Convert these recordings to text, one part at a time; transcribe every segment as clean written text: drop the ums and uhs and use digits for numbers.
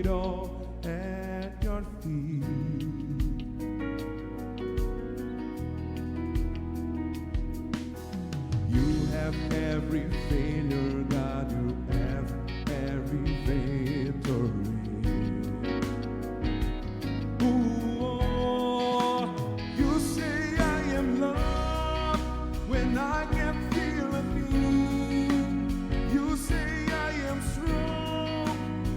it all at your feet. You have every failure, God, you have every victory. Ooh, oh, you say I am loved when I can feel a thing. You say I am strong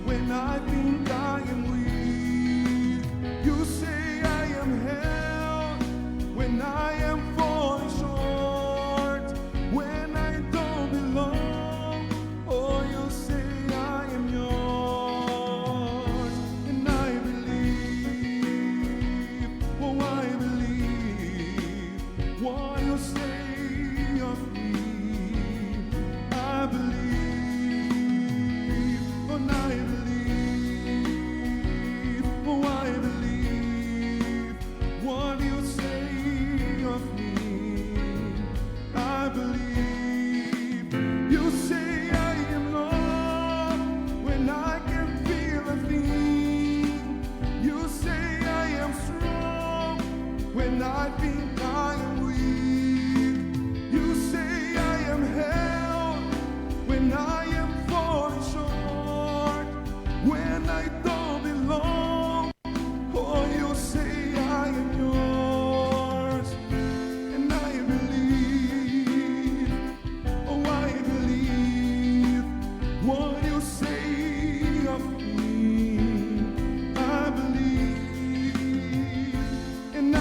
when I think I am weak. You say I am held when I am falling short. When I don't belong, oh, you say I am yours. And I believe, oh, I believe what you say of me. I believe, oh, I believe, oh, I believe what you say of me. I believe you say I am loved when I can feel a thing. You say I am strong when I think I am weak. You say I am held when I am falling short. When I don't belong, oh, you say I am yours. And I believe, oh, I believe what you say of me. I believe, and I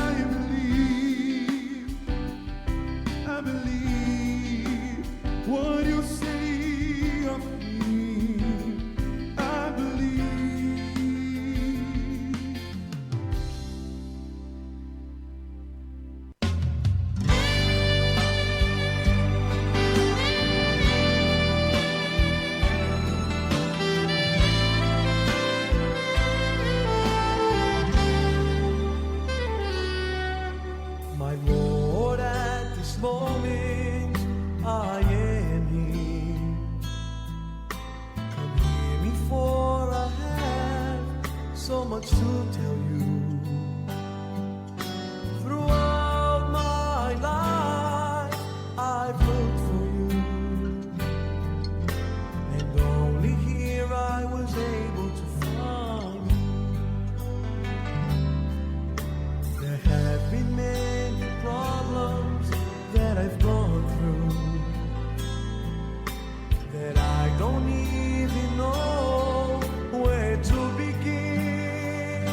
believe what you say of me. I believe. My Lord, at this moment I am here. Come hear me, for I have so much to tell you. Throughout my life, I've looked for you, and only here I was able to find you. There have been many problems that I've gone through that I don't even know where to begin.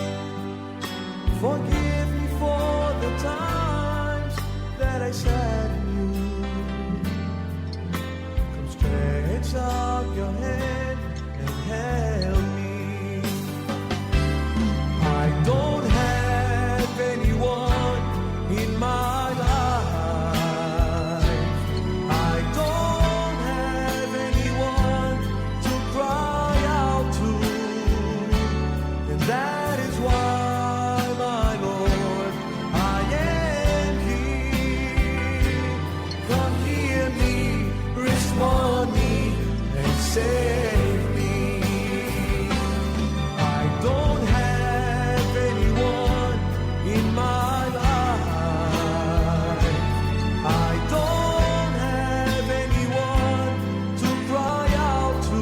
Forgive me for the times that I saddened you. Come stretch out your hand and help me. I don't have anyone in my life. I don't have anyone to cry out to. And that is why, my Lord, I am here. Come hear me, respond me, and save me. I don't have anyone in my life. I don't have anyone to cry out to.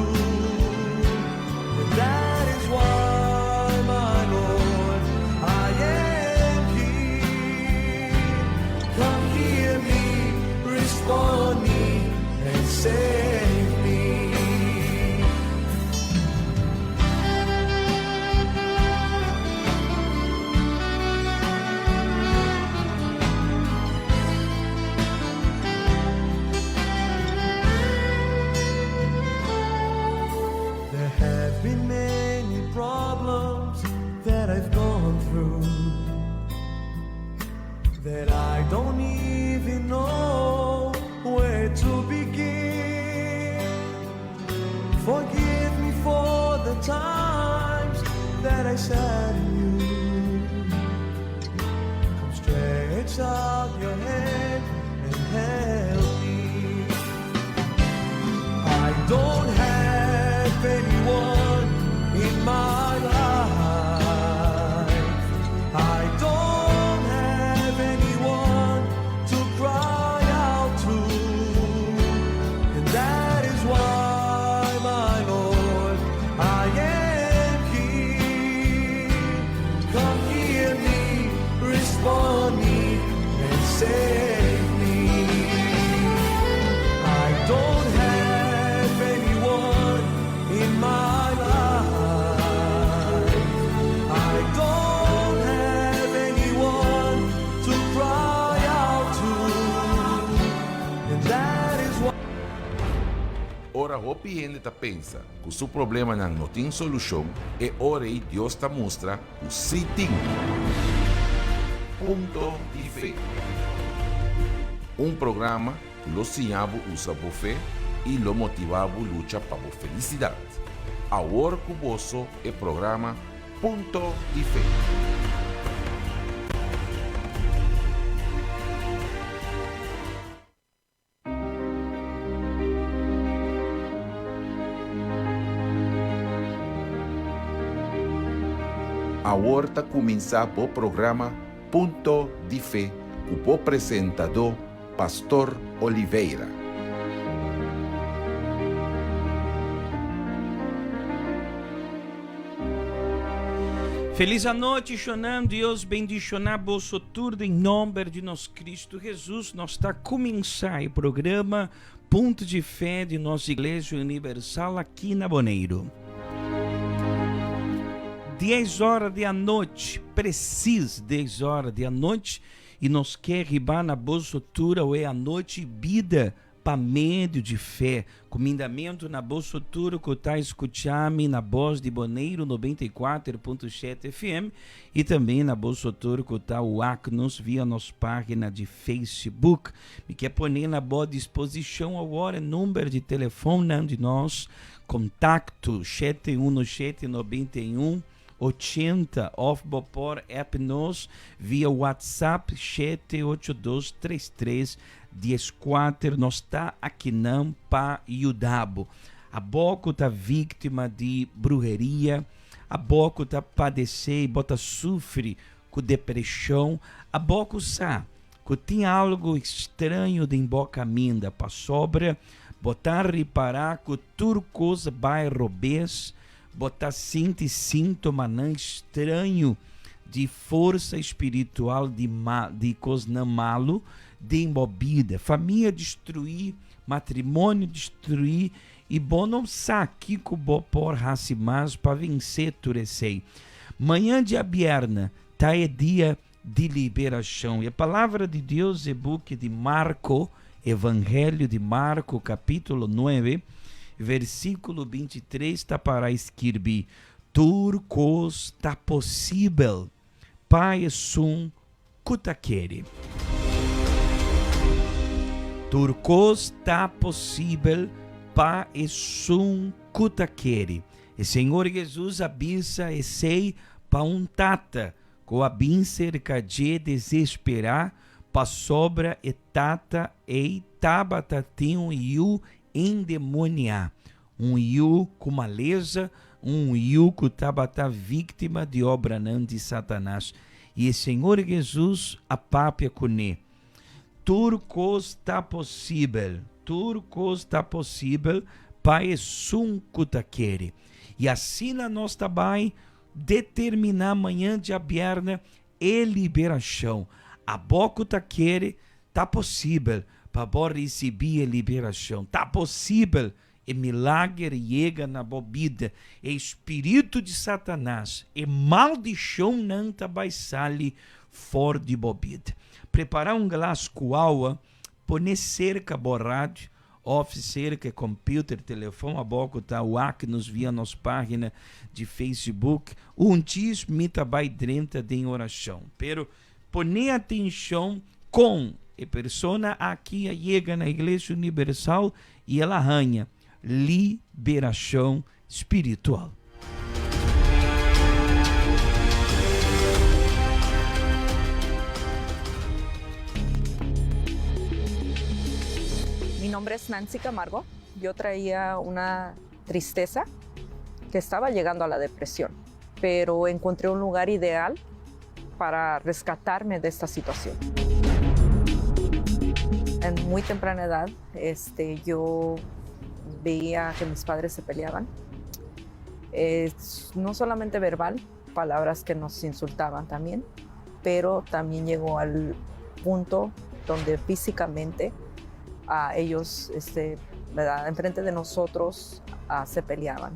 And that is why, my Lord, I am here. Come hear me, respond me, and save me. There have been many problems that I've gone through that I don't even know where to begin. Forgive me for the times that I saddened you. Come stretch out your hand and help me. I don't have anyone in my life. Ora hopi hende ta pensa ku su problemanan no tin solushon, e ora ei Dios ta mustra ku sí tin. Punto di Fe. Un programa ku lo siña bo usa bo fe i lo motivá bo lucha pa bo felisidat. Awor ku boso e programa Punto di Fe. Awor ta kuminsá bo programa Punto di Fe ku bo presentadó Pastor Oliveira. Feliz anochi shonnan Dios bendiciona boso tur den nomber di nos Cristo Jesus. Nos ta cuminsa e programa Punto di Fe di nos Iglesia Universal aki na Boneiru. Dies ora di anochi, precies dies ora di anochi, y nos ke riba na boso tur awe anochi bida Pa medio di fe, kumindamentu na boso tur ku ta skucha mi na Bos di Boneiru 94.7 FM i tambe na boso tur ku ta wak nos via nos página di Facebook. Mi ke pone na bo disposishon awor e number di telefonnan di nos kontakto, 717 91 80 òf bo por app nos via WhatsApp 782 33 14. Nos ta akinan pa yuda bo. Abo ku ta víktima di bruheria, abo ku ta padesé i bo ta sufri ku depreshon, abo ku sa ku tin algu straño den bo kaminda pasobra bo ta ripará ku tur kos bai robes, Bo ta sinti síntomanan straño di forsa spiritual di di kosnan malu den bo bida. Famia destruí, matrimonio destruí i bo no sa kiko bo por hasi mas pa vensé tur esei. Mañan djabièrnè ta e dia di liberashon. E Palabra di Dios e buki di Marko, Evangelio di Marko, kapítulo 9, versíkulo 23 ta para skirbi, Tur kos ta posibel pa esun ku ta kere. Tur kos ta posibel pa esun ku ta kere. E Señor Jesus a bisa esei pa un tata Ku a bin serka dje desesperá pasobra e tata ei tabata tin un yu endemoniá, un yu ku malesa, un yu ku tabata víktima di obranan di Satanas. I e Señor Hesus a papia kuné, Tur kos ta posibel, tur kos ta posibel pa esun ku ta kere. I asina nos ta bai Determiná mañan djabièrnè e liberashon. Abo ku ta kere, ta posibel pa bo risibí e liberashon. Ta posibel e milager yega na bo bida. E spiritu di Satanas, e maldishonnan ta bai sali for di bo bida. Prepará un glas ku awa, pone serka bo radio Of serka e computer, telefon abo ku ta wak nos via nos pagina di Facebook, un djis mi ta bai drenta den orashon. Pero pone atenshon kon e persona aki a yega na Iglesia Universal i el a haña liberashon spiritual. Mi nombre es Nancy Camargo, yo traía una tristeza que estaba llegando a la depresión, pero encontré un lugar ideal para rescatarme de esta situación. En muy temprana edad, este, yo veía que mis padres se peleaban. no solamente verbal, palabras que nos insultaban también, pero también llegó al punto donde físicamente a ellos, este, ¿verdad? enfrente de nosotros, se peleaban.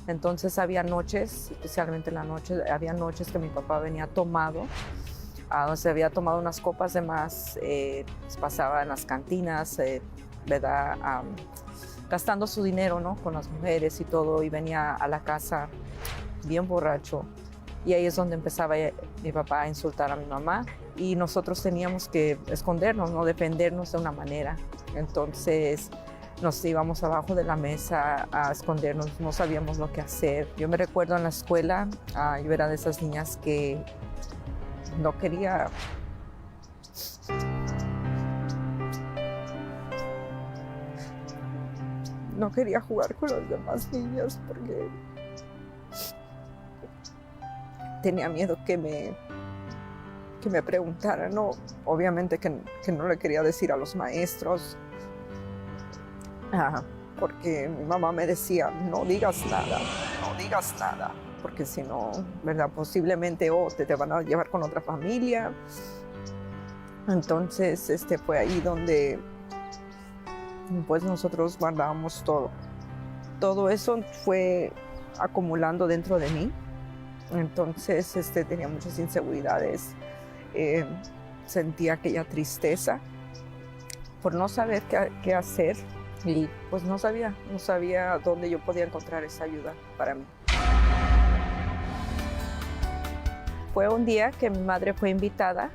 Entonces había noches, especialmente en la noche, había noches que mi papá venía tomado, a se había tomado unas copas de más, eh, pasaba en las cantinas, eh, ¿verdad? Gastando su dinero, ¿no? Con las mujeres y todo, y venía a la casa bien borracho. Y ahí es donde empezaba mi papá a insultar a mi mamá y nosotros teníamos que escondernos, no defendernos de una manera. Entonces nos íbamos abajo de la mesa a escondernos, no sabíamos lo que hacer. Yo me recuerdo en la escuela, yo era de esas niñas que no quería jugar con las demás niñas porque tenía miedo que me preguntaran, no, obviamente que no le quería decir a los maestros, porque mi mamá me decía: "No digas nada, no digas nada, porque si no, ¿verdad? Posiblemente o te van a llevar con otra familia". Entonces, fue ahí donde pues nosotros guardábamos todo. Todo eso fue acumulando dentro de mí. Entonces, tenía muchas inseguridades. Sentía aquella tristeza por no saber qué hacer y pues no sabía dónde yo podía encontrar esa ayuda para mí. Fue un día que mi madre fue invitada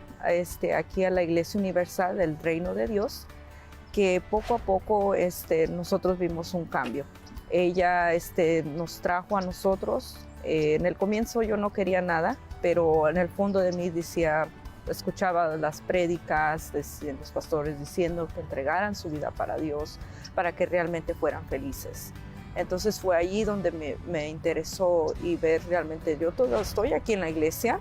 aquí a la Iglesia Universal del Reino de Dios, que poco a poco nosotros vimos un cambio. Ella nos trajo a nosotros. En el comienzo yo no quería nada, pero en el fondo de mí decía, escuchaba las prédicas de los pastores diciendo que entregaran su vida para Dios, para que realmente fueran felices. Entonces fue allí donde me interesó y ver realmente, yo todo estoy aquí en la iglesia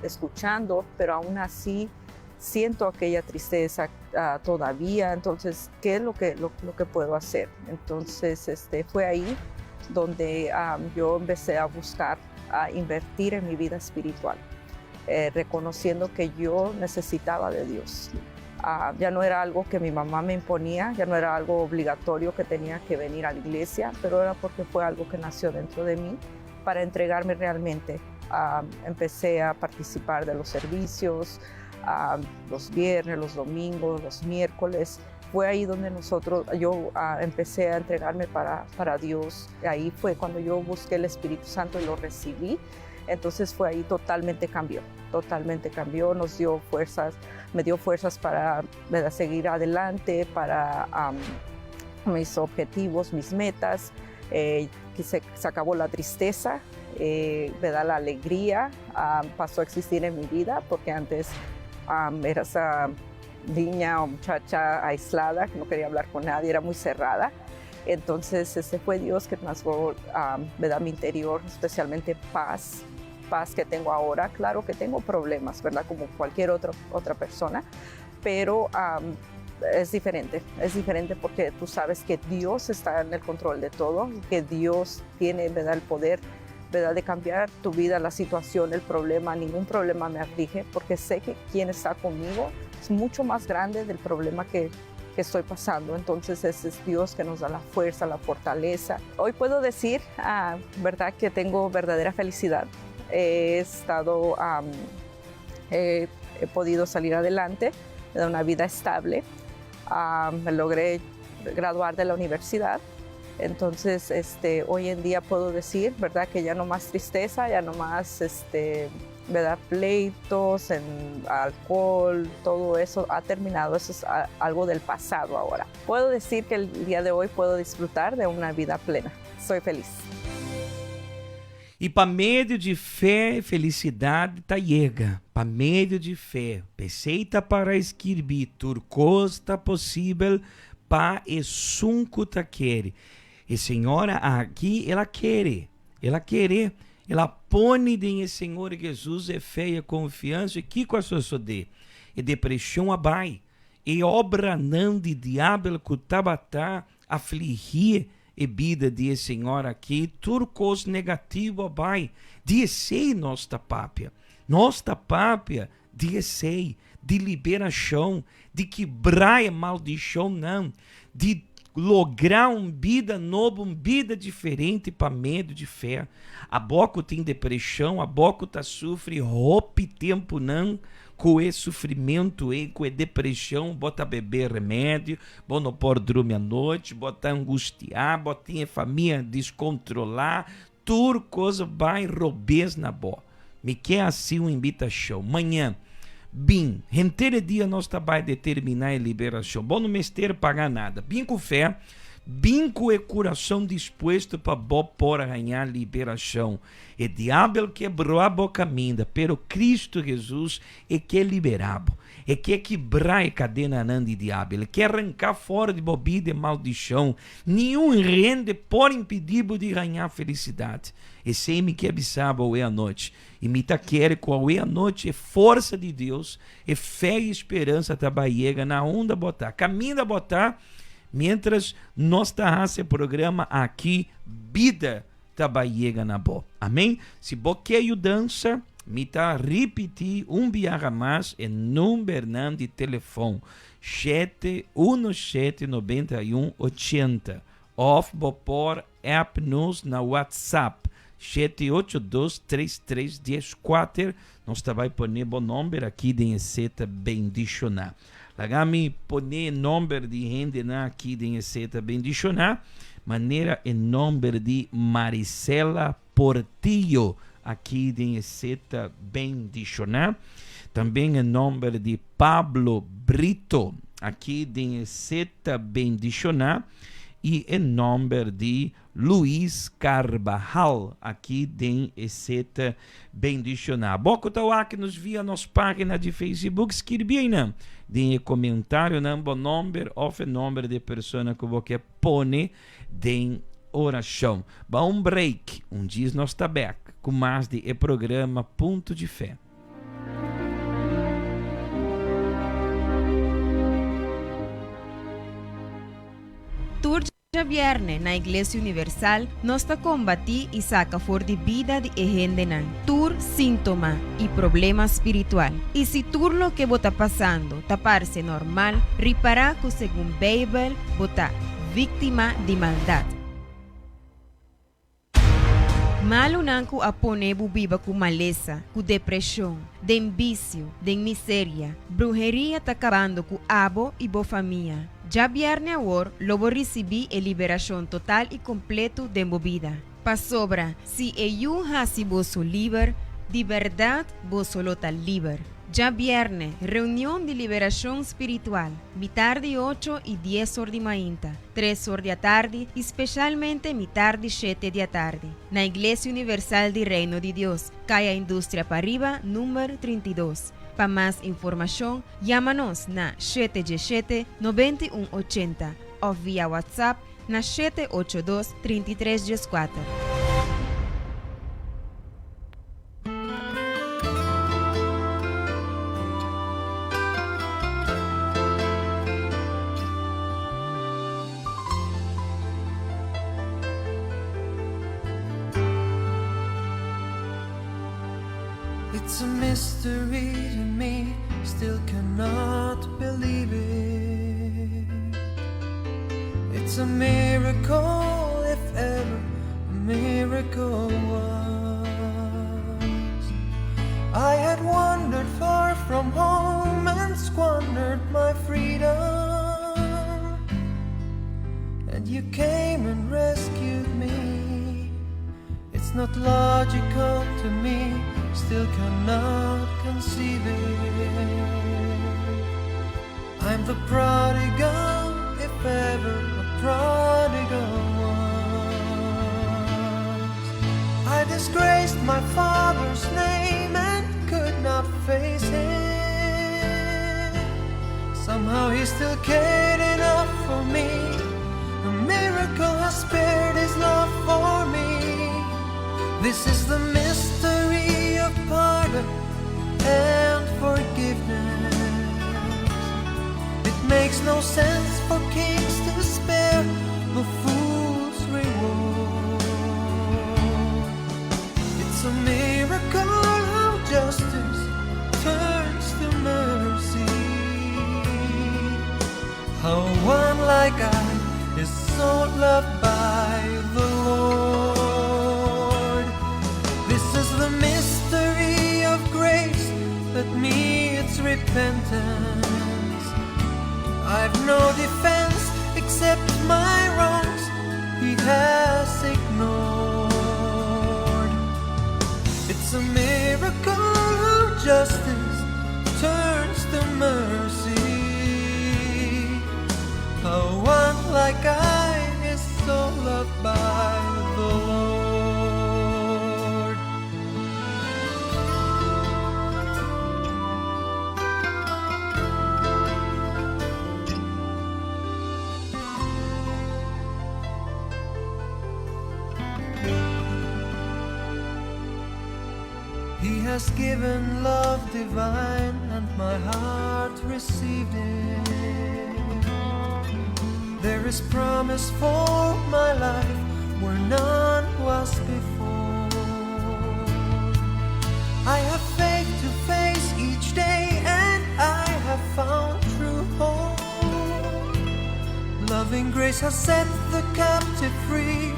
escuchando, pero aún así siento aquella tristeza todavía, entonces, ¿qué es lo que puedo hacer? Entonces, fue ahí donde yo empecé a buscar, a invertir en mi vida espiritual, reconociendo que yo necesitaba de Dios. Ya no era algo que mi mamá me imponía, ya no era algo obligatorio que tenía que venir a la iglesia, pero era porque fue algo que nació dentro de mí para entregarme realmente. Empecé a participar de los servicios, los viernes, los domingos, los miércoles. Fue ahí donde yo empecé a entregarme para Dios. Ahí fue cuando yo busqué el Espíritu Santo y lo recibí. Entonces fue ahí totalmente cambió, nos dio fuerzas, me dio fuerzas para, ¿verdad?, seguir adelante, para mis objetivos, mis metas. Que se acabó la tristeza, ¿verdad?, la alegría pasó a existir en mi vida, porque antes era esa niña o muchacha aislada que no quería hablar con nadie, era muy cerrada. Entonces ese fue Dios que transformó, ¿verdad?, mi interior, especialmente paz, paz que tengo ahora. Claro que tengo problemas, ¿verdad? Como cualquier otra persona, pero es diferente, es diferente porque tú sabes que Dios está en el control de todo, que Dios tiene, ¿verdad?, el poder, ¿verdad?, de cambiar tu vida, la situación, el problema. Ningún problema me aflige porque sé que quien está conmigo es mucho más grande del problema que estoy pasando. Entonces ese es Dios que nos da la fuerza, la fortaleza. Hoy puedo decir, ¿verdad?, que tengo verdadera felicidad. He estado, am, he, he podido salir adelante, de una vida estable. Me logré graduar de la universidad. Entonces, hoy en día puedo decir, ¿verdad?, que ya no más tristeza, ya no más, ¿verdad?, pleitos, en alcohol, todo eso ha terminado, eso es algo del pasado ahora. Puedo decir que el día de hoy puedo disfrutar de una vida plena. Soy feliz. I pa medio di fe, felisidat ta yega. Pa medio di fe. P'esei ta pará skirbí, tur kos ta posibel pa esun ku ta kere. E señora aki, el a kere. El a kere. El a pone den Señor Hesus e fe i konfiansa. I kiko a sosodé? E depreshon a bai. E obranan di diabel ku tabata afligí e bida di e señora aki, tur kos negativo a bai. Di esei nos ta papia. Nos ta papia di esei, di liberashon, di kibra e maldishonnan, di logra un bida nobo, un bida diferente pa medio di fe. Abo ku tin depreshon, abo ku ta sufri hopi tempu nan, Ku e sufrimentu ei, ku e depreshon, bo ta bebe remèdio, bo no por drumi anochi, bo ta angustiá, bo tin e famia deskontrolá, tur kos bai robes na bo. Mi ke hasi un invitashon. Mañan, bin. Henter e dia nos ta bai determiná e liberashon. Bo no mester paga nada. Bin ku fe. Bin ku e kurason dispuesto pa bo por haña liberashon. E diabel ke broa bo kaminda, pero Kristu Hesus e ke liberá bo. E ke kibrá e kadenanan di diabel. E ke ranká for di bo bida e maldishon. Niun hende por impidí bo di haña felisidat. Esei mi ke bisa bo awe anochi. I mi ta kere ku awe anochi e forsa di Dios, e fe i speransa ta bai yega na unda bo ta. Kaminda bo ta, miéntras nos ta hasi e programa aki, bida ta bai yega na bo. Amen. Si bo ke yudansa, mi ta ripití un biaha mas e numbernan di telefon, 717 91 80. Òf bo por app nos na WhatsApp, 782 33 14. Nos ta bai pone bo nomber aki den e seta bendishoná. Laga mi pone e nomber di hendenan aki den e seta bendishoná, manera e nomber di Marisela Portillo aki den e seta bendishoná. Tamben e nomber di Pablo Brito aki den e seta bendishoná i e nomber di Luis Carbajal aki den e seta bendishoná. Bo ku ta wak nos via nos página di Facebook, skirbi einan den e komentarionan bo nomber òf e nomber di e persona ku bo ke pone den orashon. Ba un break, un djis nos ta bèk ku mas di e programa Punto di Fe. Tur djabièrnè na Iglesia Universal nos ta kombatí i saka for di bida di e hendenan tur síntoma i problema spiritual. I si tur loke bo ta pasando ta parse normal, ripará ku segun Beibel bo ta víktima di maldat. Malunan ku a pone bo biba ku malesa, ku depreshon, den bisio, den miseria, bruheria ta kabando ku abo i bo famia. Djabièrnè awor lo bo risibí e liberashon total i kompletu den bo bida. Pasobra si e Yu hasi boso liber, di bèrdat boso lo ta liber. Djabièrnè, reunion di liberashon spiritual, mitar di ocho i dies or di mainta. Tres or di atardi i speshalmente mitar di shete di atardi, na Iglesia Universal di Reino di Dios, Kaya Industria Pariba, number 32. Pa mas informashon, yama nos na shete djeshete, 91 80 òf via WhatsApp na 782, 33 dieskuater. It's a mystery to me, still cannot believe it. It's a miracle if ever a miracle was. I had wandered far from home and squandered my freedom. And you came and rescued me. It's not logical to me, still cannot conceive it. I'm the prodigal, if ever a prodigal was. I disgraced my father's name and could not face him. Somehow he still cared enough for me. A miracle has spared his love for me. This is the mystery of pardon and forgiveness. It makes no sense for kings to spare the fool's reward. It's a miracle how justice turns to mercy. How one like I is so loved by the Lord. This is the mystery of grace that meets. repentance. I've no defense except my wrongs he has ignored. It's a miracle how justice turns to mercy. How one like I is so loved by the Lord. He has given love divine, and my heart received it. There is promise for my life where none was before. I have faith to face each day, and I have found true hope. Loving grace has set the captive free.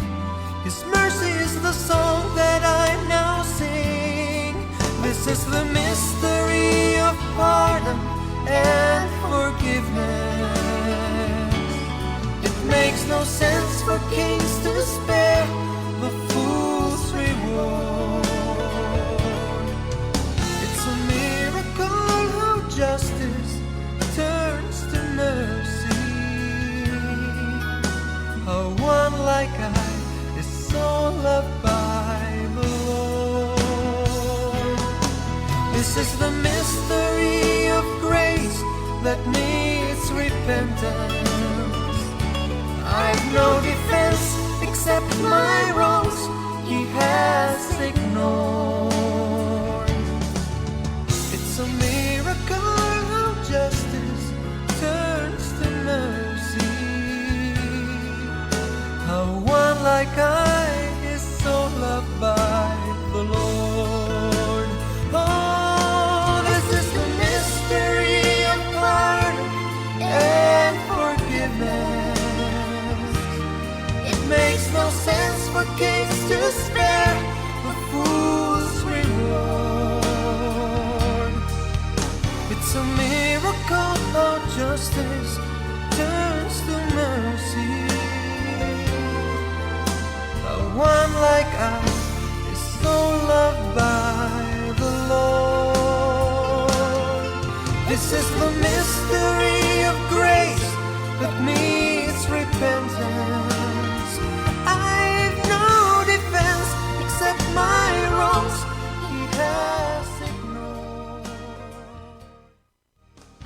His mercy is the song that I now sing. This is the mystery of pardon and forgiveness. It makes no sense for kings to spare the fool's reward. It's a miracle how justice turns to mercy. How one like I is so loved by the Lord. This is the mystery of grace that needs repentance. I've no defense except my wrongs he has ignored. It's a miracle how justice turns to mercy. How one like I is so loved by the Lord. Oh, this is the mystery of pardon and forgiveness. It makes no sense for kings to spare the fool's reward. It's a miracle how justice turns to mercy. How one like I is so loved by the Lord. This is the mystery of grace that meets repentance. I've no defense except my wrongs he has ignored.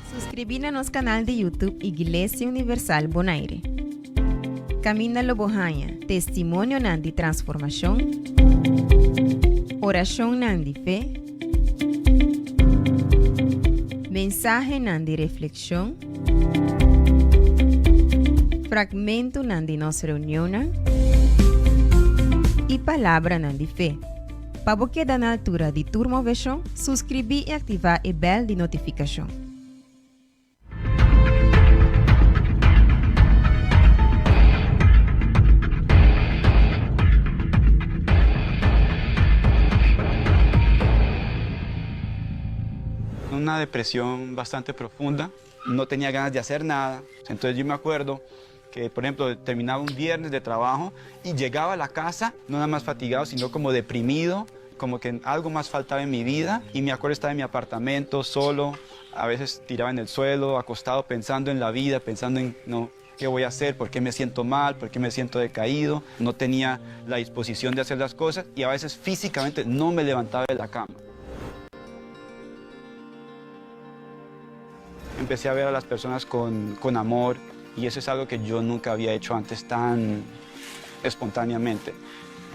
Suskribí na nos kanal di YouTube Iglesia Universal Bonaire. Kaminda lo bo haña testimonionan di transformashon, orashonnan di fe, mensahenan di reflekshon, fragmentonan di nos reunionnan i palabranan di fe. Pa bo keda na altura di tur moveshon, suskribí i aktivá e bèl di notifikashon. Una depresión bastante profunda, no tenía ganas de hacer nada. Entonces yo me acuerdo que, por ejemplo, terminaba un viernes de trabajo y llegaba a la casa, no nada más fatigado, sino como deprimido, como que algo más faltaba en mi vida. Y me acuerdo estar en mi apartamento solo, a veces tiraba en el suelo, acostado, pensando en la vida, pensando en, no, ¿qué voy a hacer? ¿Por qué me siento mal? ¿Por qué me siento decaído? No tenía la disposición de hacer las cosas y a veces físicamente no me levantaba de la cama. Empecé a ver a las personas con, con amor y eso es algo que yo nunca había hecho antes tan espontáneamente.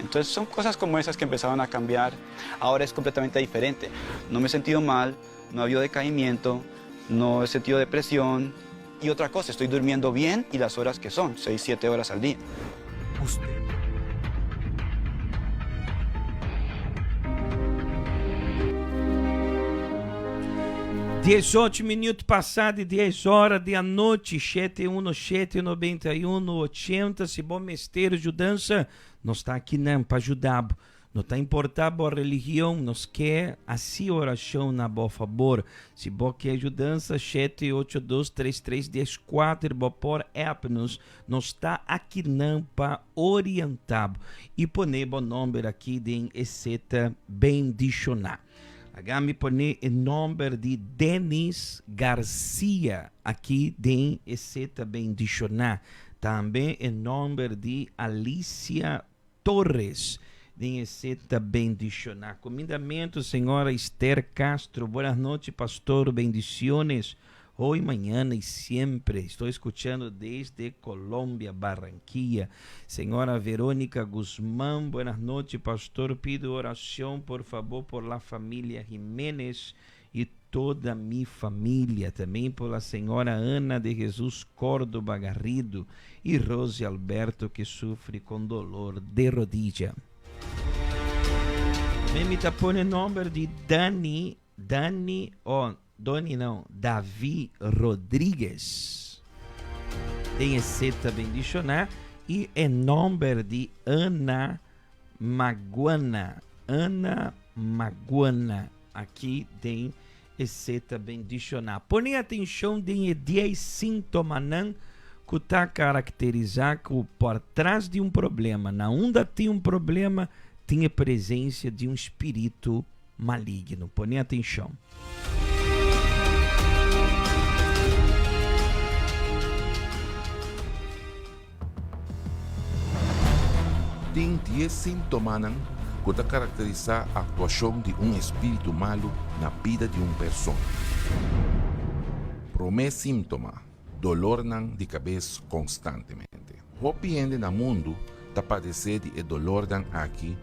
Entonces son cosas como esas que empezaron a cambiar. Ahora es completamente diferente. No me he sentido mal, no ha habido decaimiento, no he sentido depresión. Y otra cosa, estoy durmiendo bien y las horas que son, 6, 7 horas al día. Usted 18 minüt pasá di 10 ora di anochi, 717 91 80, si bo mester yudansa, nos ta akinan pa yuda bo. No ta importá bo religion, nos ke hasi orashon na bo fabor. Si bo ke yudansa, shete ocho dos tres tres dies kuater bo por app nos. Nos ta akinan pa orientá bo i pone bo nòmber aki den e seta bendishoná. Laga mi pone e nòmber di Denis Garcia aki den e seta bendishoná. Tambe e nòmber di Alicia Torres den e seta bendishoná. Kumindamentu Señora Esther Castro, buenas noches pastor, bendiciones hoy, mañana y siempre. Estoy escuchando desde Colombia, Barranquilla. Señora Verónica Guzmán, buenas noches pastor, pido oración por favor por la familia Jiménez y toda mi familia, también por la señora Ana de Jesús Córdoba Garrido y Rose Alberto que sufre con dolor de rodilla. Tambe mi ta pone nomber di Dani, Dani, oh, Doni no, Davi Rodriguez. Den e seta bendiciona y e nomber di Ana Maguana, Ana Maguana. Aki den e seta bendishoná. Pone atenshon den e dies síntomanan ku ta karakterisá ku por tras di un problema, na unda tin un problema, tin e presensia di un spiritu maligno. Pone atenshon. Tin dies síntomanan ku ta karakterisá aktuashon di un espíritu malu na bida di un persona. Promé síntoma, dolornan di kabes konstantemente. Hopi hende na mundu ta padesé di e dolornan aki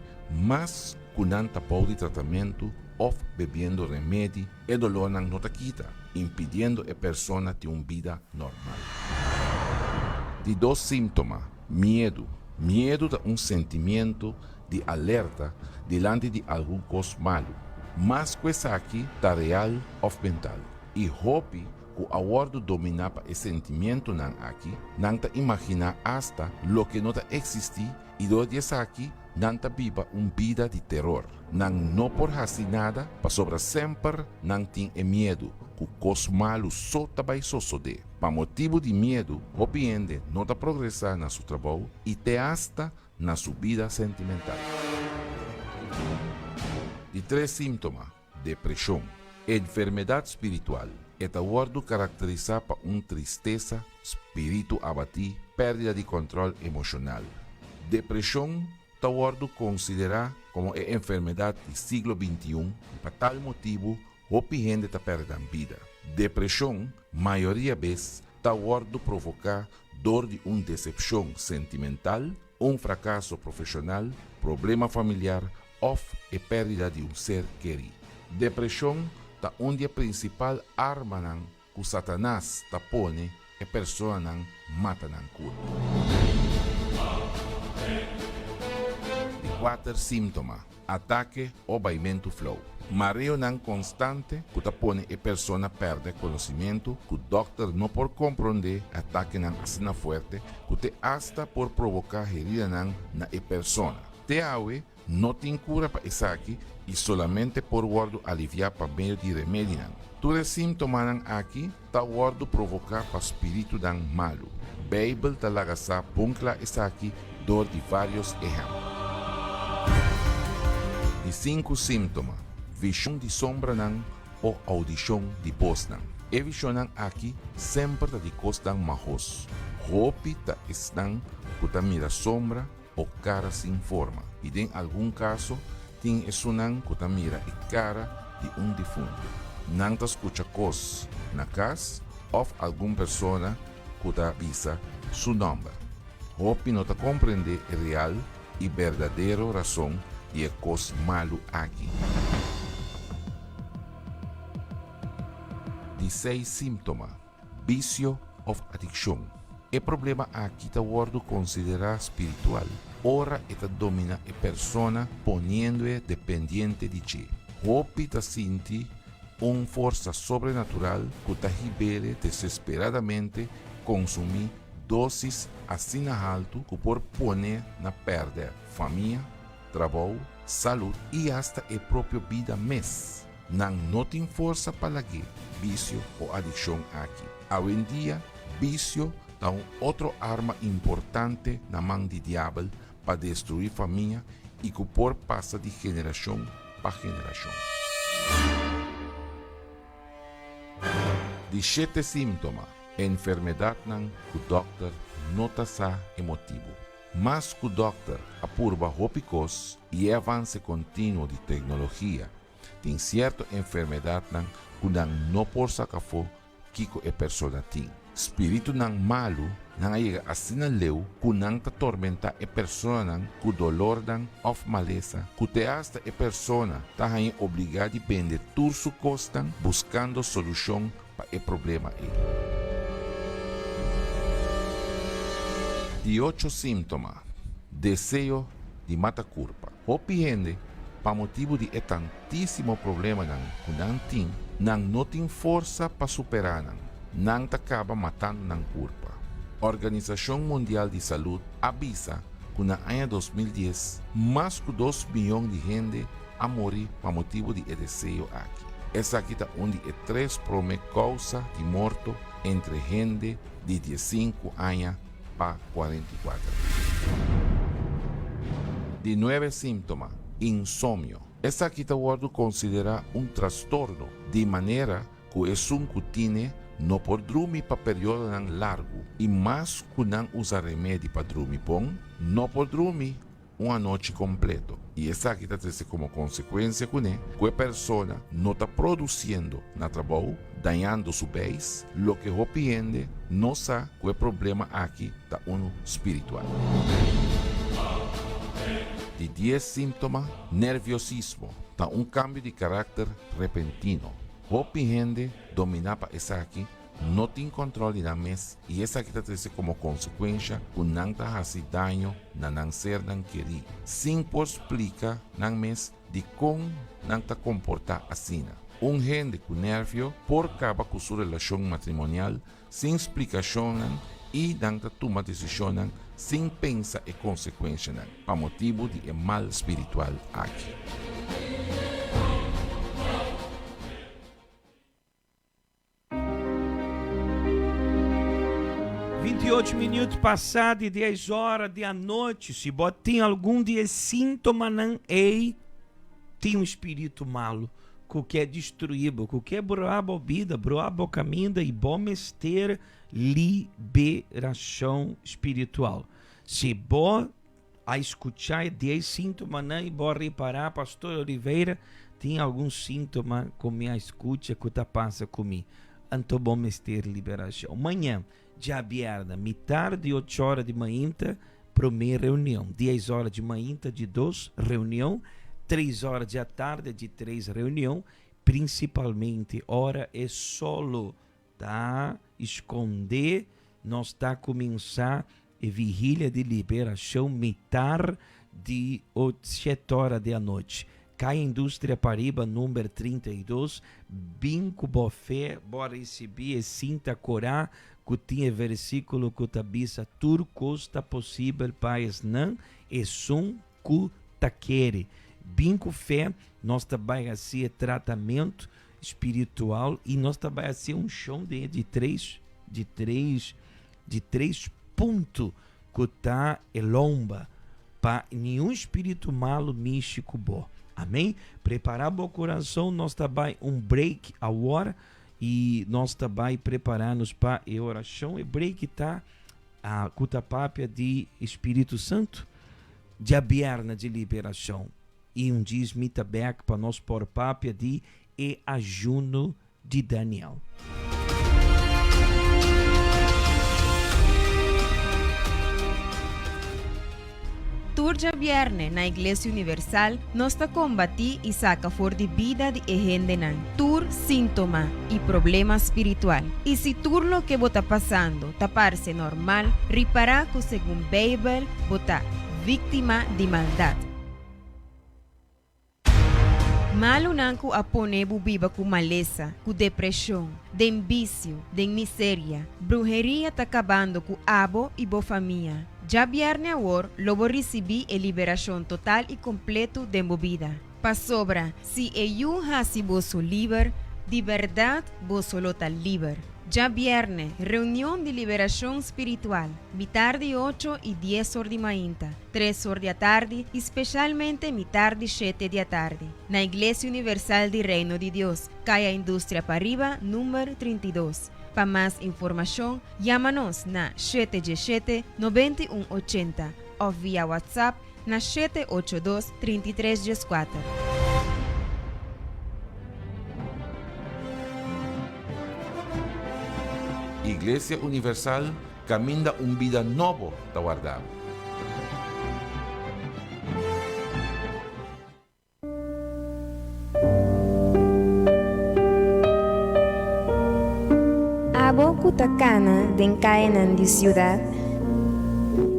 mas ku nan ta bou di tratamentu òf bebiendo remedi, e dolornan no ta kita, impidiendo e persona tin un bida normal. Di dos síntoma, miedu. Miedu ta un sentimiento di alerta dilanti di algun kos malu, mas ku esaki ta real òf mental. I hopi ku a wòrdu dominá pa e sentimientonan aki, nan ta imaginá asta loke no ta eksistí i dor di esaki nan ta biba un bida di teror. Nan no por hasi nada pasobra semper nan tin e miedu ku kos malu so ta bai sosodé. Pa motibu di miedu hopi hende no ta progresá na su trabou i te asta na su bida sentimental. Di tres síntoma, depreshon. Enfermedat spiritual. E ta wòrdu karakterisá pa un tristesa, spiritu abatí, pèrdida di kòntròl emoshonal. Depreshon ta wòrdu konsiderá komo e enfermedat di siglo bintiun i pa tal motibu hopi hende ta pèrdè nan bida. Depreshon mayoria bes ta wòrdu provoká dor di un desepshon sentimental, un frakaso profeshonal, problema familiar òf e pèrdida di un ser kerí. Depreshon ta un di e prinsipal armanan ku Satanas ta pone e personanan mata nan kurpa. Di kuater símtoma, atake o baimentu flou. Mareonan konstante ku ta pone e persona pèrdè konosimentu ku dòkter no por komprondé atakenan asina fuerte ku te asta por provoká heridanan na e persona. Te awe No tin kura pa esaki i solamente por wòrdu aliviá pa medio di remedinan. Tur e símtomanan aki ta wòrdu provoká pa spiritunan malu. Beibel ta laga sa bon kla esaki dor di vários ehèmpel. Di sinku símtoma, vishon di sombranan o oudishon di bosnan. E vishonnan aki semper ta di kosnan mahos. Hopi ta esnan ku ta mira sombra o kara sin forma, i den algun kaso tin esunnan ku ta mira e kara di un difuntu. Nan ta skucha kos na kas òf algun persona ku ta bisa su nòmber. Hopi no ta komprendé e real i berdadero rason di e kos malu aki. Di seis símtoma. Bisio òf adikshon. E problema aki ta wòrdu konsiderá spiritual ora e ta dominá e persona poniendo-e dependiente di dje. Hopi ta sinti un forsa sobrenatural ku ta hib'ele desesperadamente konsumí dósis asina haltu ku por pone na pèrdè famia, trabou, salud i asta e propio bida mes. Nan no tin forsa pa lag'é bisio o adikshon aki. Awendia, bisio ta un otro arma importante na man di diabel pa destruí famia i ku por pasa di generashon pa generashon. Di shete síntoma, enfermedatnan ku dòkter no ta sa e motibu. Mas ku dòkter a purba hopi kos i e avanse kontinuo di teknologia, tin sierto enfermedatnan ku nan no por saka afó kiko e persona tin. Spiritunan malu nan a yega asina leu ku nan ta tormentá e personanan ku dolornan òf malesa ku te asta e persona ta haña obligá di bende tur su kosnan buskando solushon pa e problema ei. Di ocho síntoma, Deseo di mata kurpa. Hopi hende, pa motibu di e tantísimo problemanan ku nan tin, nan no tin forsa pa superá nan. Nan ta kaba matando nan kurpa. Organisashon Mundial di Salud a bisa ku na aña 2010 mas ku dos miyon di hende a muri pa motibu di e deseo aki. Esaki ta un di e tres promé kousa di morto entre hende di diesinku aña pa 44. Di nuebe síntoma, insomnio. Esaki ta wòrdu konsiderá un trastorno, di manera ku esun ku tine no por drumi pa periodonan largu i mas ku nan usa remedi pa drumi bon, no por drumi un anochi kompleto i esaki ta trese komo konsekuensia kuné ku e persona no ta produsiendo na trabou, dañando su beis, loke hopi hende no sa ku e problema aki ta unu spiritual. Di dies síntoma, Nerviosismo ta un kambio di karakter repentino. Hopi hende dominá pa esaki no tin kòntròl di nan mes i esaki ta trese komo konsekuensha ku nan ta hasi daño na nan sernan kerí, sin por splika nan mes dikon nan ta komportá asina. Un hende ku nèrvio por kaba ku su relashon matrimonial sin splikashonnan i nan ta tuma desishonnan sin pensa e konsekuenshanan pa motibu di e mal spiritual aki. 28 minuut pasá di 10 ora di anochi. Si bo tin algun di e síntomanan ei, tin un spiritu malu ku ke destruí bo, ku ke broá bo bida, broá bo kaminda i bo mester liberashon spiritual. Si bo a skuchá e dies síntomanan i bo a ripará, Pastor Oliveira, tin algun síntoma ku mi a skucha ku ta pasa ku mi. Anto bo mester liberashon. Mañan, djabièrnè, mitar di ocho ora di mainta, promé reunion. Dies ora di mainta, di dos reunion. Tres ora di atardi, di tres reunion. Prinsipalmente ora e solo ta skondé, nos ta kuminsá E vigilia di liberashon mitar di shet ora di anochi. Kai Industria Pariba number 32, bin ku bo fe, bo a risibí e sinta korá ku tin e versíkulo ku ta bisa tur kos ta posibel pa esnan, esun ku ta kere. Bin ku fe, nos ta bai hasi e tratamentu spiritual i nos ta bai hasi un shon den e di tres, di tres Di tres punto ku ta e lomba pa niun spiritu malu mishi ku bo. Amen. Prepara bo kurason, nos ta bai un break awor i nos ta bai prepara nos pa e orashon. E break ta ku ta papia di Spiritu Santu djabièrnè di liberashon i un djis mi ta bèk pa nos por papia di e ayuno di Daniel. Tur djabièrnè na Iglesia Universal nos ta kombatí i saka for di bida di e hendenan tur síntoma i problema spiritual. I si tur loke bo ta pasando ta parse normal, ripará ku segun Beibel bo ta víktima di maldat. Malunan ku a pone bo biba ku malesa, ku depreshon, den bisio, den miseria, bruheria ta kabando ku abo i bo famia. Djabièrnè awor lo bo risibí e liberashon total i kompletu den bo bida. Pasobra si e Yu hasi boso liber, di bèrdat boso lo ta liber. Djabièrnè, reunion di liberashon spiritual, mitar di ocho i dies or di mainta, tres or di atardi i speshalmente mitar di shete di atardi, na Iglesia Universal di Reino di Dios, Kaya Industria Pariba, number 32. Pa mas informashon, yama nos na shete djeshete, 91 80 òf via WhatsApp na 782 33 14. Iglesia Universal kaminda un bida nobo ta warda bo. Abo ku ta kana den kayanan di siudat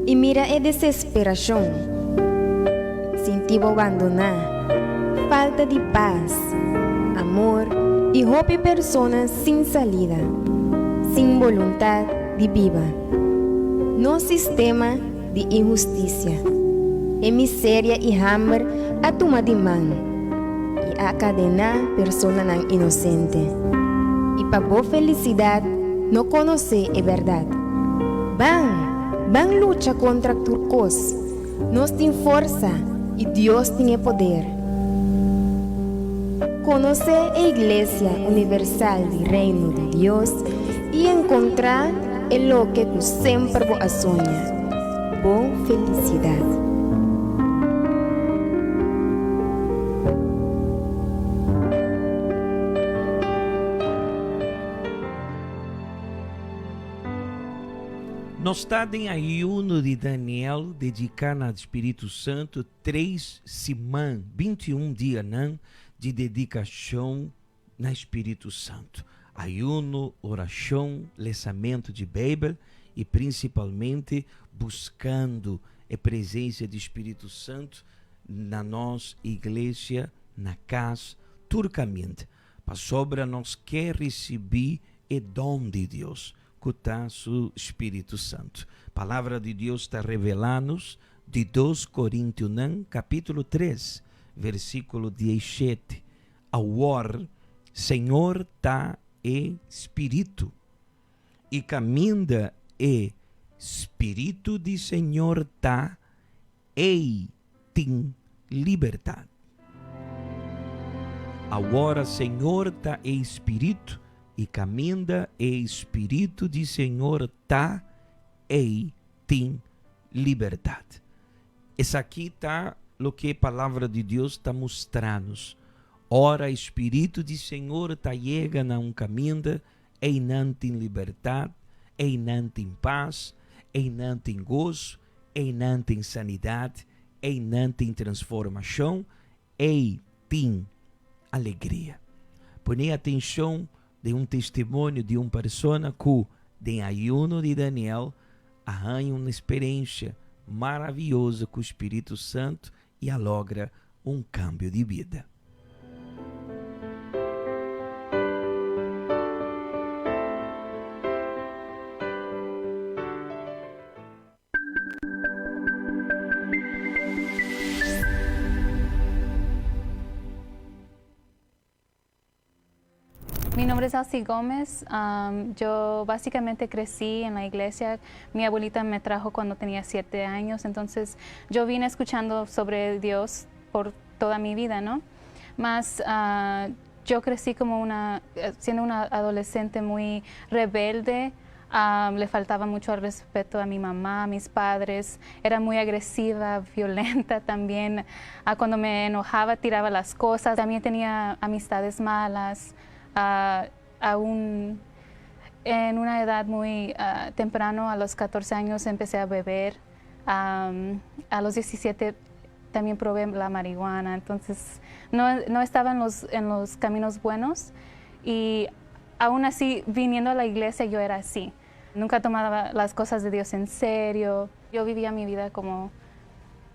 i mira e desesperashon, sinti bo bandoná, falta di pas, amor i hopi persona sin salida, sin boluntat di biba. Nos sistema di inhustisia, e miseria i hamber a tuma di man i a kadená personanan inosente. I pa bo felisidat no konosé e bèrdat. Ban! Ban lucha kontra tur kos! Nos tin forsa i Dios tin e poder. Konosé e Iglesia Universal di Reino di Dios i enkontrá e loke ku semper bo a soña, bo felisidat. Nos ta den ayuno di Daniel dediká na Spiritu Santu tres siman, 21 dianan di dedikashon na Spiritu Santu. Ayuno, orashon, lesamentu di Beibel i prinsipalmente buskando e presensia di Spiritu Santu na nos iglesia, na kas, tur kaminda. Pasobra nos ke risibí e don di Dios, ku ta su Spiritu Santu. Palabra di Dios ta revelá nos di 2 Korintionan kapítulo 3, versíkulo 17. Awor, Señor ta e Spiritu, i kaminda e Spiritu di Señor ta, ei tin libertat. Awor, Señor ta e Spiritu, i kaminda e Spiritu di Señor ta, ei tin libertat. Esaki ta loke Palabra di Dios ta mustra nos. Ora e Spiritu di Señor ta yega na un kaminda, einan tin libertat, einan tin pas, einan tin goso, einan tin sanidat, einan tin transformashon, ei tin alegria. Pone atenshon den un testimonio di un persona ku den ayuno di Daniel a haña un eksperensia maravioso ku Spiritu Santu i a logra un kambio di bida. Mi nombre es Elsie Gómez. Yo básicamente crecí en la iglesia. Mi abuelita me trajo cuando tenía 7 años, entonces yo vine escuchando sobre Dios por toda mi vida, ¿no? Mas yo crecí como siendo una adolescente muy rebelde. Le faltaba mucho al respeto a mi mamá, a mis padres. Era muy agresiva, violenta también. Cuando me enojaba tiraba las cosas. También tenía amistades malas. Aún en una edad muy temprano, a los 14 años, empecé a beber. A los 17 también probé la marihuana. Entonces no, no estaba en los caminos buenos y aún así, viniendo a la iglesia, yo era así. Nunca tomaba las cosas de Dios en serio. Yo vivía mi vida como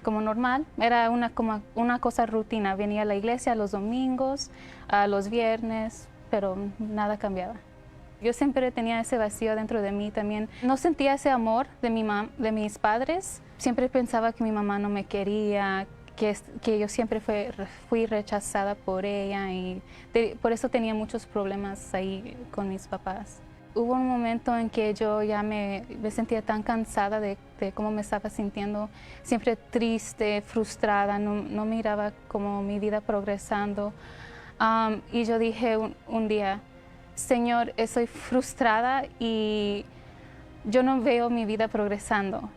normal. Era como una cosa rutina. Venía a la iglesia los domingos, a los viernes, pero nada cambiaba. Yo siempre tenía ese vacío dentro de mí también. No sentía ese amor de, mi de mis padres. Siempre pensaba que mi mamá no me quería, que, que yo siempre fui rechazada por ella y por eso tenía muchos problemas ahí con mis papás. Hubo un momento en que yo ya me, me sentía tan cansada de, de, cómo me estaba sintiendo, siempre triste, frustrada, no, no miraba como mi vida progresando. Y yo dije un, un día, Señor, estoy frustrada y yo no veo mi vida progresando.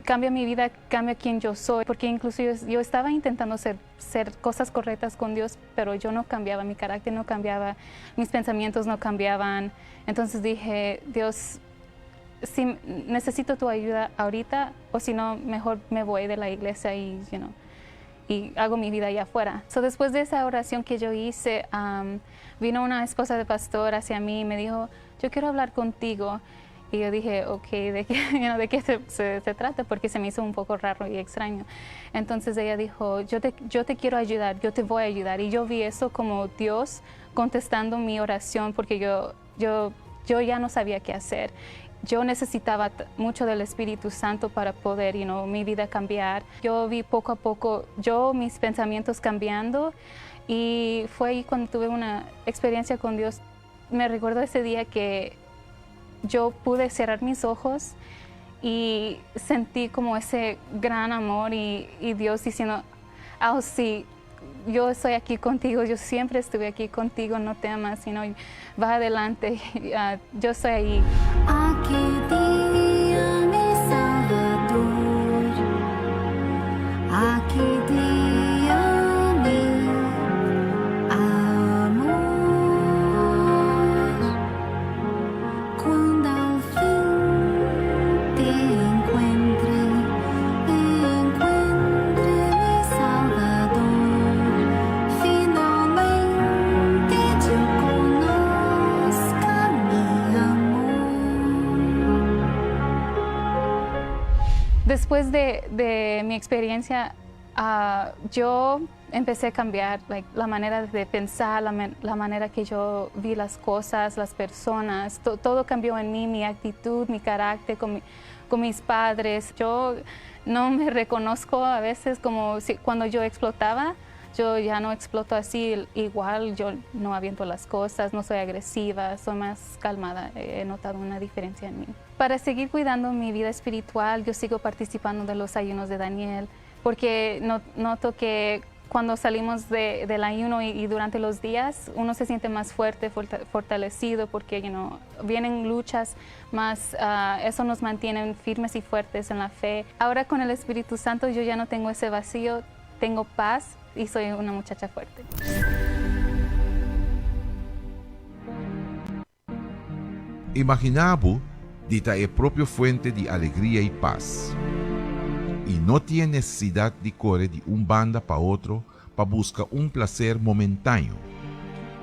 Cambia mi vida, cambia quien yo soy, porque incluso yo, yo estaba intentando hacer, hacer cosas correctas con Dios, pero yo no cambiaba, mi carácter no cambiaba, mis pensamientos no cambiaban. Entonces dije, Dios, si necesito tu ayuda ahorita, o si no, mejor me voy de la iglesia y, y hago mi vida allá afuera. So, después de esa oración que yo hice, vino una esposa de pastor hacia mí y me dijo, yo quiero hablar contigo. Y yo dije, ok, ¿de qué, de qué se, se, se, trata? Porque se me hizo un poco raro y extraño. Entonces ella dijo, yo te quiero ayudar, yo te voy a ayudar. Y yo vi eso como Dios contestando mi oración porque yo ya no sabía qué hacer. Yo necesitaba mucho del Espíritu Santo para poder, mi vida cambiar. Yo vi poco a poco, yo mis pensamientos cambiando y fue ahí cuando tuve una experiencia con Dios. Me recuerdo ese día que yo pude cerrar mis ojos y sentí como ese gran amor y Dios diciendo, oh sí, yo estoy aquí contigo, yo siempre estuve aquí contigo, no temas, sino va adelante, yo estoy ahí. Aki dia mi Salvador, aki dia mi amor. Cuando al fin te encuentre, encuentre mi Salvador, finalmente yo conozca mi amor. Después de mi experiencia, yo empecé a cambiar, like, la manera de pensar, la manera que yo vi las cosas, las personas, todo cambió en mí, mi actitud, mi carácter con mis padres. Yo no me reconozco a veces como si, cuando yo explotaba, yo ya no exploto así, igual yo no aviento las cosas, no soy agresiva, soy más calmada, he notado una diferencia en mí. Para seguir cuidando mi vida espiritual, yo sigo participando de los ayunos de Daniel, porque noto que cuando salimos del ayuno y durante los días, uno se siente más fuerte, fortalecido, porque vienen luchas más, eso nos mantiene firmes y fuertes en la fe. Ahora con el Espíritu Santo yo ya no tengo ese vacío, tengo paz y soy una muchacha fuerte. Imaginá bo di ta e propio fuente di alegria i pas. I no tin nesesidat di kore di un banda pa otro pa buska un plaser momentáneo.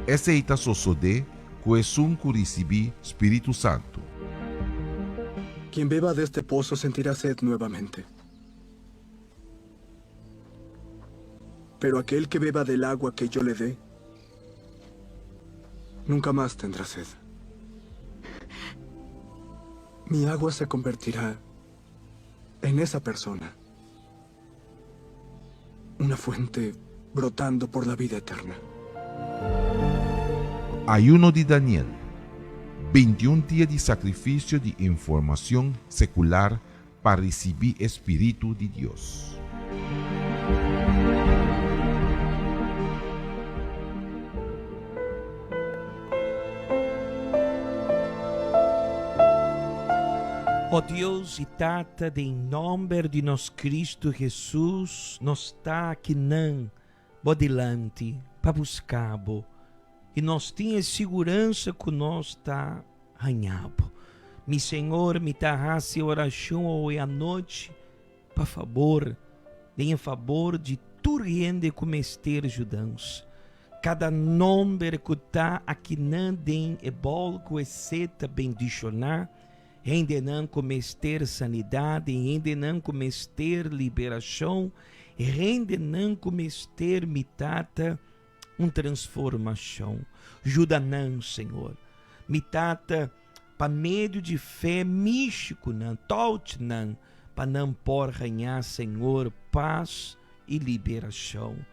Esei ta sosodé ku esun ku risibí Spiritu Santu. Quien beba de este pozo sentirá sed nuevamente. Pero aquel que beba del agua que yo le dé, nunca más tendrá sed. Mi agua se convertirá en esa persona. Una fuente brotando por la vida eterna. Ayuno di Daniel. 21 dia di sakrifisio di informashon sekular pa risibí Spiritu di Dios. O Dios i Tata, den nòmber di nos Kristu Hesus, nos ta akinan bo dilanti pa buska bo i nos tin e siguransa ku nos ta haña bo. Mi Señor, mi ta hasi orashon awe anochi, pa fabor, den e fabor di tur hende ku mester yudansa. Kada nòmber ku ta akinan den e bòl ku esei ta bendishoná, hendenan ku mester sanidat, hendenan ku mester liberashon, hendenan ku mester mi Tata. Un transformashon. Yuda nan, Señor. Mi Tata, pa medio di fe mishi ku nan, touch nan, pa nan por haña, Señor, pas i liberashon.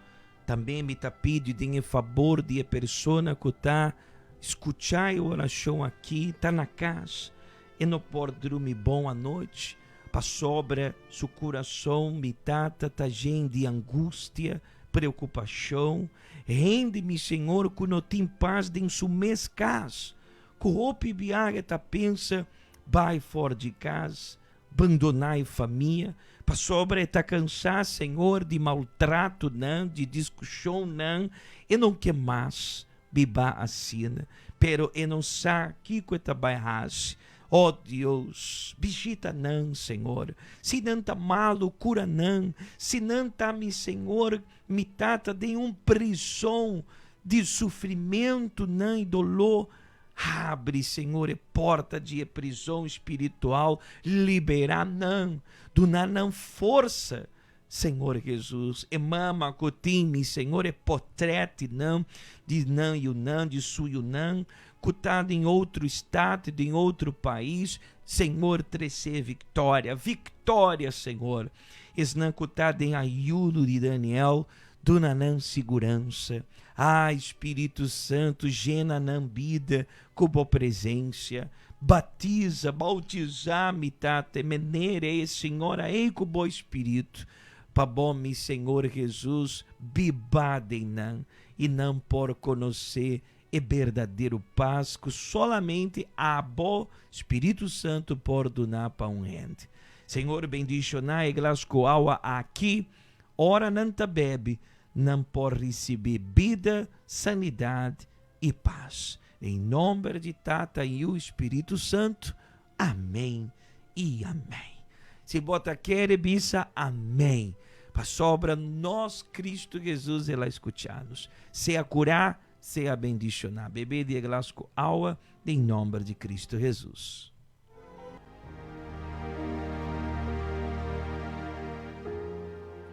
Tambe mi ta pidi den e fabor di e persona ku ta skucha e orashon aki, ta na kas, e no por drumi bon anochi, pasobra su kurason, mi Tata, ta yen di angustia, preokupashon, hende, mi Señor, ku no tin pas den su mes kas, ku hopi biaha ta pensa bai for di kas, bandoná e famia, pasobra e ta kansá, Señor, di maltratonan, di diskushonnan, e no ke mas biba asina, pero e no sa kiko e ta bai hasi. O Dios, bishita nan, Señor. Si nan ta malu, kura nan. Si nan ta, mi Señor, mi Tata, den un prison di sufrimentunan i doló, Habri, Señor, e porta di e prizon spiritual, liberá nan, duna nan forsa, Señor Jesus. E mama ku tin, mi Señor, e potrètnan di nan yunan, di su yunan, ku ta den otro estado, den otro pais, Señor, trese viktoria, viktoria, Señor. Esnan ku ta den ayuno di Daniel, Duna nan siguransa. Ah, Spiritu Santu, jena nan bida ku bo presensia. Batiza, bautizá mi, Tata, e menera ei, e señora ei ku bo Spiritu, pa bo, mi Señor Jesus, bibá den nan, i nan por konosé e berdadero pas ku solamente abo, Spiritu Santu, por duna pa un hende. Señor, bendishoná e glas ku awa aki. Ora nan ta bebe, nan por risibí bida, sanidat i pas. Den nomber di Tata, Yu i Spiritu Santu. Amén i amén. Si bo ta kere bisa amén, pasobra nos Cristo Jesus el a skucha nos. Sea kurá, sea bendishoná. Bebe di e glas ku awa den nomber di Cristo Jesus.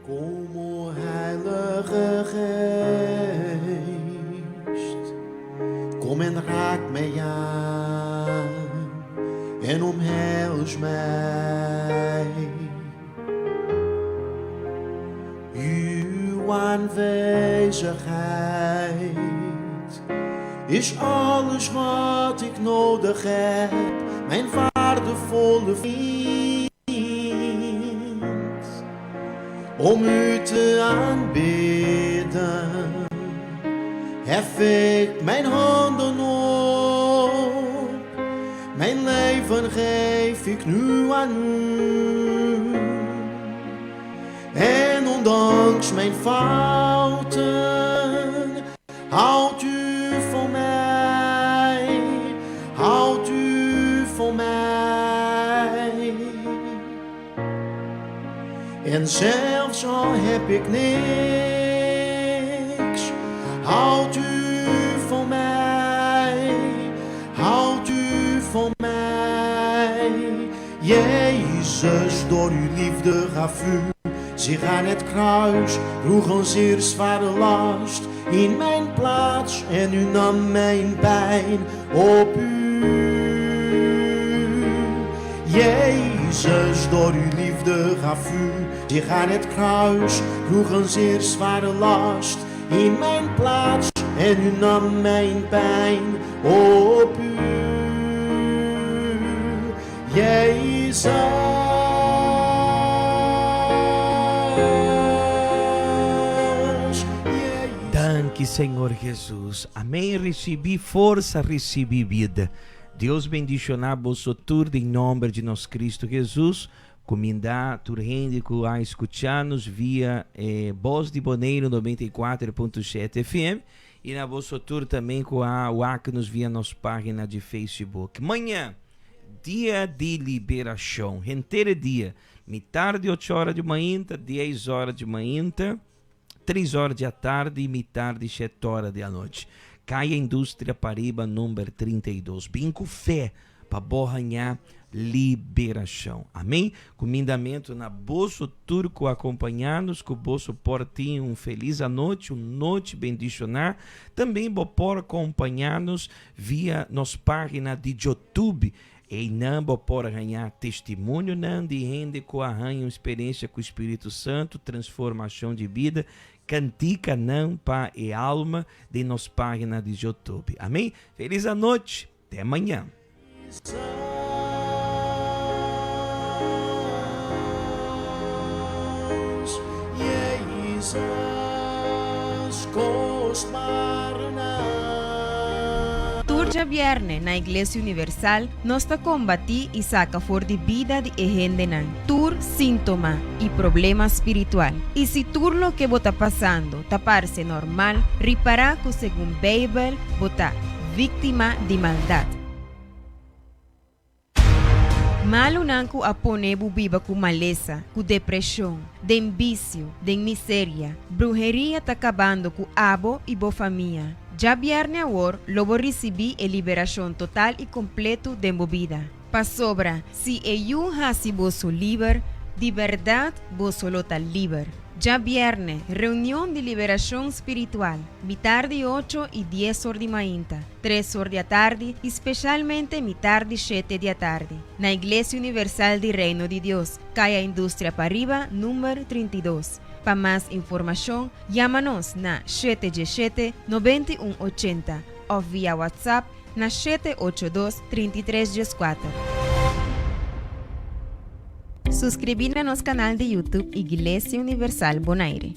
Kom, o Heilige Geest, kom en raak mij aan en omhels mij. Uw aanwezigheid is alles wat ik nodig heb, mijn waardevolle vriend. Om u te aanbidden, hef ik mijn handen op. Mijn leven geef ik nu aan u. En ondanks mijn fouten, houdt u van mij, houdt u van mij. En zelfs al heb ik niks, houdt u van mij, houdt u van mij. Jezus, door uw liefde gaf u zich aan het kruis, droeg een zeer zware last in mijn plaats en u nam mijn pijn op u. Jezus, door uw liefde gaf u zich aan het kruis, droeg een zeer zware last in mijn plaats en u nam mijn pijn op u. Jezus. Danki Señor Jesus. Amén ricibi forsa ricibi bida. Dios bendiciona boso tur den nomber di nos Cristo Jesus. Cuminda tur hende cu a escucha nos via e Bos di Boneiru 94.7 FM y na boso tur tambe cu a wak nos via nos pagina di Facebook. Maña, dia di liberacion, henter e dia, mitar di ocho ora di mainta, dies ora di mainta, tres ora di atardi y mitar di shete ora di anochi. Caya Industria Pariba number 32. Bin cu fe pa bo haña. liberashon. Amén. Kumindamentu na boso tur ku akompañá nos, ku boso por tin un felis anochi, un nochi bendishoná. Tambe bo por kompañá nos via nos página di Youtube. Einan bo por haña testimonionan di hende ku a haña un sperensia ku Spiritu Santu, transformashon di bida, kantikanan pa e alma den nos página di Youtube. Amén. Felis anochi. Te mañan. Jezus, kostbare naam. Tur djabièrnè na Iglesia Universal nos ta kombatí i saka for di bida di e hendenan tur síntoma i problema spiritual. I si tur loke bo ta pasando ta parse normal, ripará ku segun Beibel bo ta víktima di maldat. Malunan ku a pone bo biba ku malesa, ku depreshon, den bisio, den miseria, bruheria ta kabando ku abo i bo famia. Djabièrnè awor lo bo risibí e liberashon total i kompletu den bo bida. Pasobra si e Yu hasi boso liber, di bèrdat boso lo ta liber. Djabièrnè, reunion di liberashon spiritual, mitar di ocho i dies or di mainta, tres or di atardi i speshalmente mitar di shete di atardi, na Iglesia Universal di Reino di Dios, Kaya Industria Pariba, number 32. Pa mas informashon, yama nos na shete djeshete, 91 80 òf via WhatsApp na 782 33 14. Suskribí na nos kanal di YouTube Iglesia Universal Bonaire.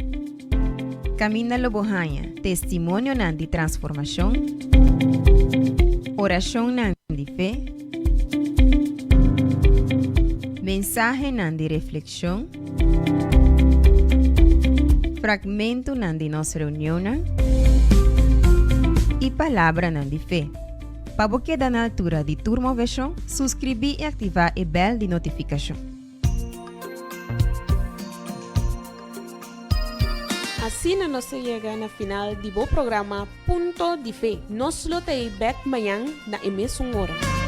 Kaminda lo bo haña testimonionan di transformashon, orashonnan di fe, mensahenan di reflekshon, fragmentonan di nos reunionnan i palabranan di fe. Pa bo keda na altura di tur moveshon, suskribí i aktivá e bèl di notifikashon. Asina nos a yega na final di bo programa Punto di Fe. Nos lo ta ei bèk mañan na e mesun ora.